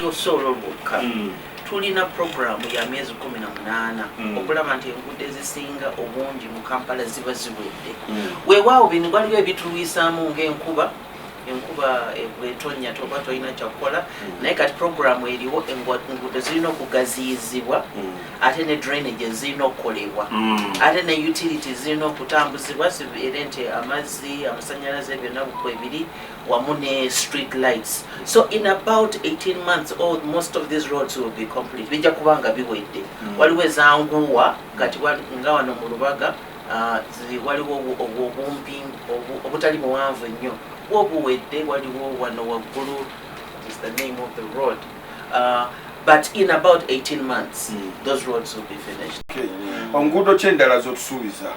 Lusoolo lwokka. Tulina programu ya myezi 18 okulaba nti enguudo ezisinga obungi mu Kampala ziba ziwedde. Weewaawo bino waliwo ebitulwisaamu ng'enkuba, enkuba bwetonya toba tolina kyakukola, naye kati programu eriwo, enguudo zirina okugaziyizibwa, ate ne drainage zirina okukolebwa, ate ne utilities zirina okutambuzibwa, zibeere nti amazzi, amasanyalaze, byonna kwebiri, wamu ne street lights. So in about 18 months all, most of these roads will be complete, bijja kuba nga biwedde. Waliwo ezanguwa kati nga wano mu Lubaga, waliwo obumpi obutali buwanvu ennyo bwo buwedde. Waliwo wano waggulu, what is the name of the road, but in about 18 months those roads will be finished. Okay. Enguudo ki endala zotusuubiza,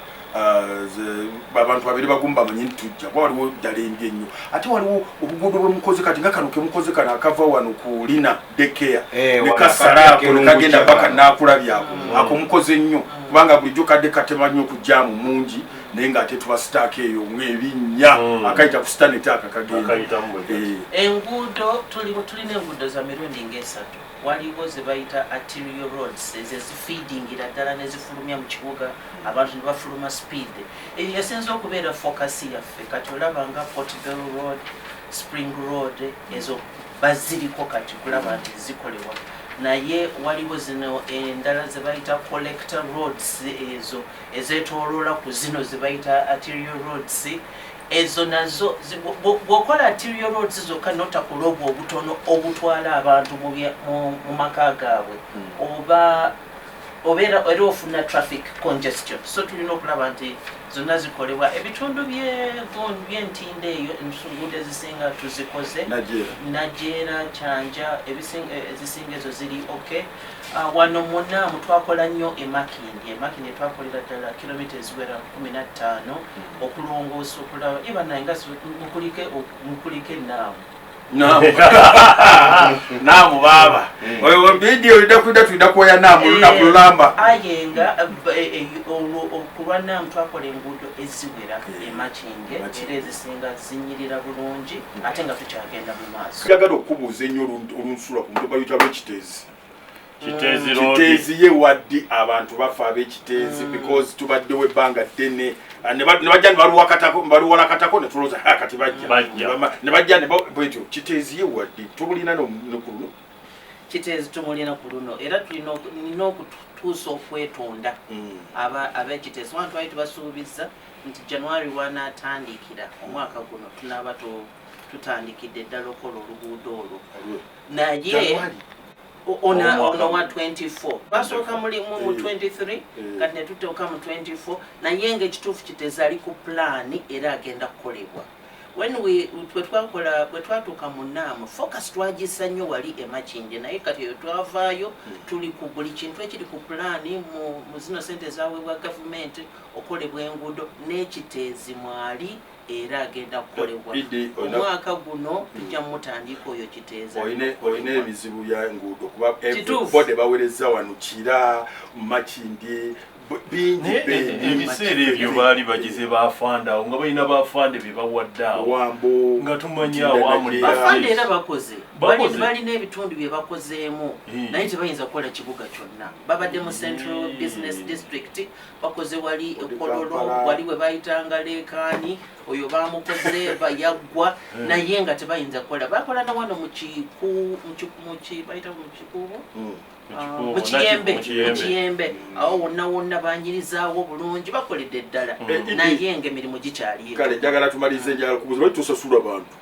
abantu babiri bagumu bamanyi nti tujja kuba waliwo ddala embi ennyo, ate waliwo obuguudo bwe mukoze kati nga kano kemukoze kano akava wano ku Lina Daycare ne wano kasala ako akadde ne kagenda kerungu? paka Naakulabyako. Ako mukoze nnyo, kubanga bulijjo kadde katema nnyo ku jam mungi, naye ng'ate tuba stuck eyo ng'ebinnya akayita ku Stannet aka kagenda. Akayitamu bwe kati. Enguudo tulina enguudo za mirundi ng'esatu. Waliwo ze bayita arterial roads, ezo ezifeedingira ddala nezifulumya mu kibuga, abantu ne bafuluma speed. Eyo yasinza okubeera focus yaffe. Kati olaba nga Portobello Road, Spring Road, ezo baziriko kati kulaba nti zikolebwa. Naye waliwo zino endala ze bayita collector roads, ezo ezeetooloola ku zino ze bayita arterial roads. Ezo nazo bw'okola arterial roads zokka notakula obwo obutono obutwala abantu mu maka gaabwe, oba obeera era ofuna traffic congestion. So tulina okulaba nti zonna zikolebwa. Ebitundu by'Entinda eyo, enguudo ezisinga tuzikoze. Najeera. Najeera, Kyanja, ezisinga ezo ziri ok. Wano munaamu twakola nnyo eMakindye. EMakindye twakolera ddala kilomita eziwera 15 okulongoosa, okulaba iba naye nga mukulike naamu. Naamu, naamu baaba oyo vidiyo olidda kwida, tulidda kwoya naamu olunaku lulamba. Aye nga olwo ku lwa naamu twakola enguudo eziwera eMakindye, era ezisinga zinyirira bulungi, ate nga tukyagenda mu maaso. Njagala okubuuza ennyo olunsula ku mutwe, baluyita lw'Ekiteezi. Kiteezi Road. Kiteezi ye waddi abantu bafa ab'Ekiteezi, because tubaddewo ebbanga ddene. Ah, ne bajja ne baluwalakatako ne tulowooza, "Ha, kati bajja." Bajja. Ne bajja ne bwetyo. Kiteezi ye waddi tubulina ne ku luno? Kiteezi tumulina ku luno, era tulina nina okutuusa okwetonda ab'Ekiteezi wano. Twali tubasuubiza nti January wanaatandikira omwaka guno tunaaba tutandikidde ddala okukola oluguudo olwo, naye January? Omwaka ono wa guno. 24, twasooka muli mu 23, kati ne tutuuka mu 24, naye nga ekituufu Kiteezi ali ku pulaani era agenda kukolebwa. When we bwe twakola, bwe twatuuka mu naamu, focus twagisa nnyo wali eMakindye, naye kati eyo twavaayo, tuli ku buli kintu ekiri ku pulaani mu zino sente ezaweebwa gavumenti okolebwa enguudo, n'Ekiteezi mwali era agenda kukolebwa. Bidi, Omwaka guno tujja mutandika oyo Kiteezi. Olina ebizibu bya nguudo kuba Kituufu. bode baweereza wano Kira, Makindye, bingi. Naye ebiseera ebyo baali bagize bafande awo, nga balina bafande be bawadde awo. Wambo. Nga tumanyi awo amuli. Bafande era bakoze. Bakoze. Balina ebitundu bye bakozeemu, naye tebayinza kukola kibuga kyonna. Babadde mu Central Business District, bakoze wali Odi ekololo Kampala. Wali we bayitanga Leekaani, oyo bamukoze yaggwa, naye nga tebayinza kukola. Bakola na wano bayita mu Kikuubo. Ah, mu Kiyembe. Mu Kiyembe. Mu Kiyembe awo wonna wonna banyirizaawo bulungi, bakoledde ddala, naye nga emirimu gikyaliyo. Kale njagala tumalize, njagala kubuuza, lwaki tosasula bantu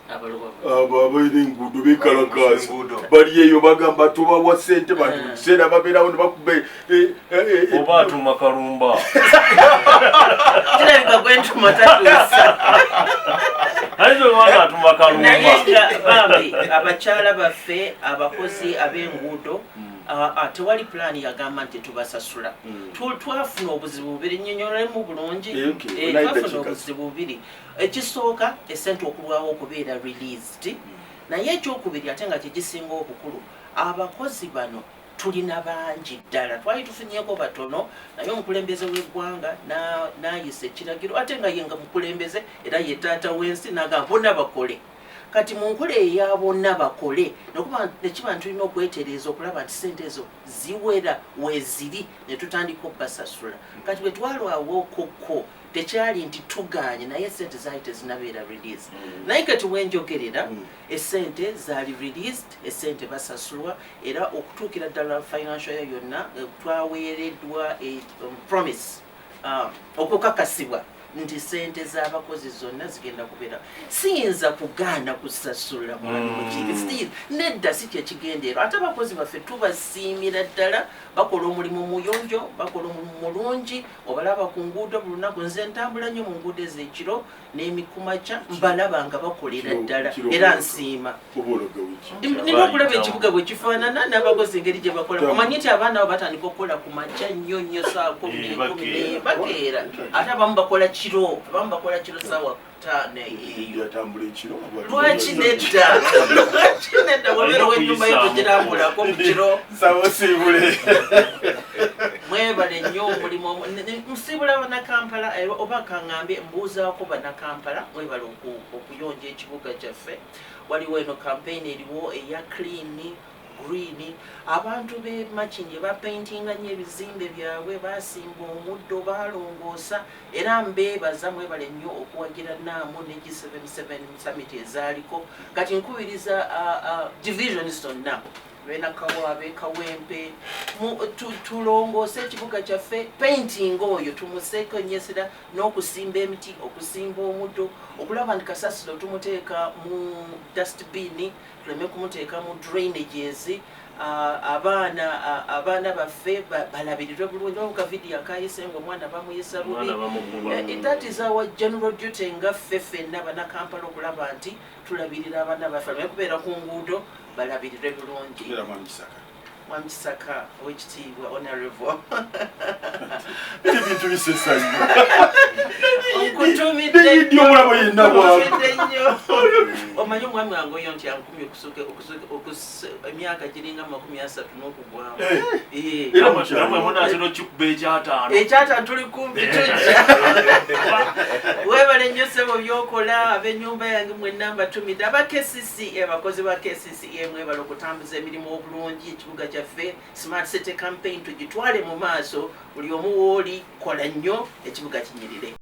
Abaluwa? abo abalina enguudo bekalakaasa? Enguudo. Bali eyo bagamba tobawa sente bantu, kiseera babeerawo ne bakuba Oba atuma kalumba. Kirabika gwentuma tatuusa. Ayinza obanga atuma kalumba. Naye nga bambi abakyala baffe abakozi ab'enguudo, tewali pulaani yagamba nti tubasasula. Twafuna obuzibu bubiri, nnyonnyolemu bulungi. Eh, okay. Onayi Twafuna dakiika. obuzibu bubiri. Ekisooka, esente okulwawo okubeera released, naye ekyokubiri, ate nga kyekisinga obukulu, abakozi bano tulina bangi ddala. Twali tufunyeko batono, naye omukulembeze w'eggwanga n'ayisa ekiragiro, ate nga ye nga mukulembeze era ye taata w'ensi, n'agamba bonna bakole. Kati mu nkola eya bonna bakole, nekiba nti tulina okwetereeza okulaba nti sente ezo ziwera weeziri ne tutandika obbasasula. Kati bwe twalwawo okukko, tekyali nti tuganye, naye sente zaali tezinabeera release. Naye kati wenjogerera, esente zaali released, esente basasulwa, era okutuukira ddala financial year yonna twaweereddwa promise, okukakasibwa nti sente z'abakozi zonna zigenda kubeera. Siyinza kugaana kusasula mwami Mukiibi. Nedda, si kyekigendererwa. Ate abakozi baffe tubasiimira ddala, bakola omulimu muyonjo, bakola omulimu mulungi. Obalaba ku nguudo buli lunaku. Nze ntambula nnyo mu nguudo ez'ekiro n'emikumakya, mbalaba nga bakolera ddala, era nsiima. Oba olaga wiki? Nina okulaba ekibuga bwe kifaanana n'abakozi engeri gye bakola. Omanyi nti abaana abo batandika okukola ku makya nnyo nnyo, saa 10, 10 bakeera. Ate abamu bakola kiro, abamu bakola kiro saawa 5 eyo. Yatambula ekiro. Lwaki nedda? Lwaki nedda? Wabeera w'ennyumba yo, togirambulako mu kiro. Saba osiibule. Mwebale nnyo omulimu. Nsiibula Bannakampala, oba kaŋŋambe mbuuzaako Bannakampala, mwebale okuyonja ekibuga kyaffe. Waliwo eno campaign eriwo eya clean green. Abantu b'e Makindye bapaintinga nnyo ebizimbe byabwe, basimba omuddo, balongoosa, era mbeebaza, mwebale nnyo okuwagira NAAMU ne G77 summit ezaaliko. Kati nkubiriza divisions zonna, benakawa, bekawempe, tulongoose ekibuga kyaffe. Painting oyo tumuseeko enyesera n'okusimba emiti, okusimba omuddo, okulaba nti kasasiro tumuteeka mu dustbin, tuleme kumuteeka mu drainages. Abaana baffe balabirirwe bulungi. Oka vidiyo akayise nga omwana bamuyisa bubi. Omwana bamukuba. That is our general duty nga ffe ffenna Bannakampala okulaba nti tulabirira abaana baffe baleme kubeera ku nguudo, balabirirwe bulungi. Era Mwami Kisaka. Mwami Kisaka, owekitiibwa honorable. Ebintu bisesa nnyo. Nkutumidde. Deyidi omulabo yenna bwavu. Nkutumidde nnyo. Omanyi omwami wange oyo nti ankumye emyaka giringa 30 n'okugwamu. Era mukyalo. Namwe munaatera okikuba ekyataano. Ekyata tuli kumpi, tujja. Webale nnyo ssebo byokola. Ab'ennyumba yange mwenna mbatumidde. Aba KCCA, abakozi ba KCCA, mwebale okutambuza emirimu obulungi. Ekibuga kyaffe, Smart City campaign tugitwale mu maaso. Buli omu wooli, kola nnyo ekibuga kinyirire.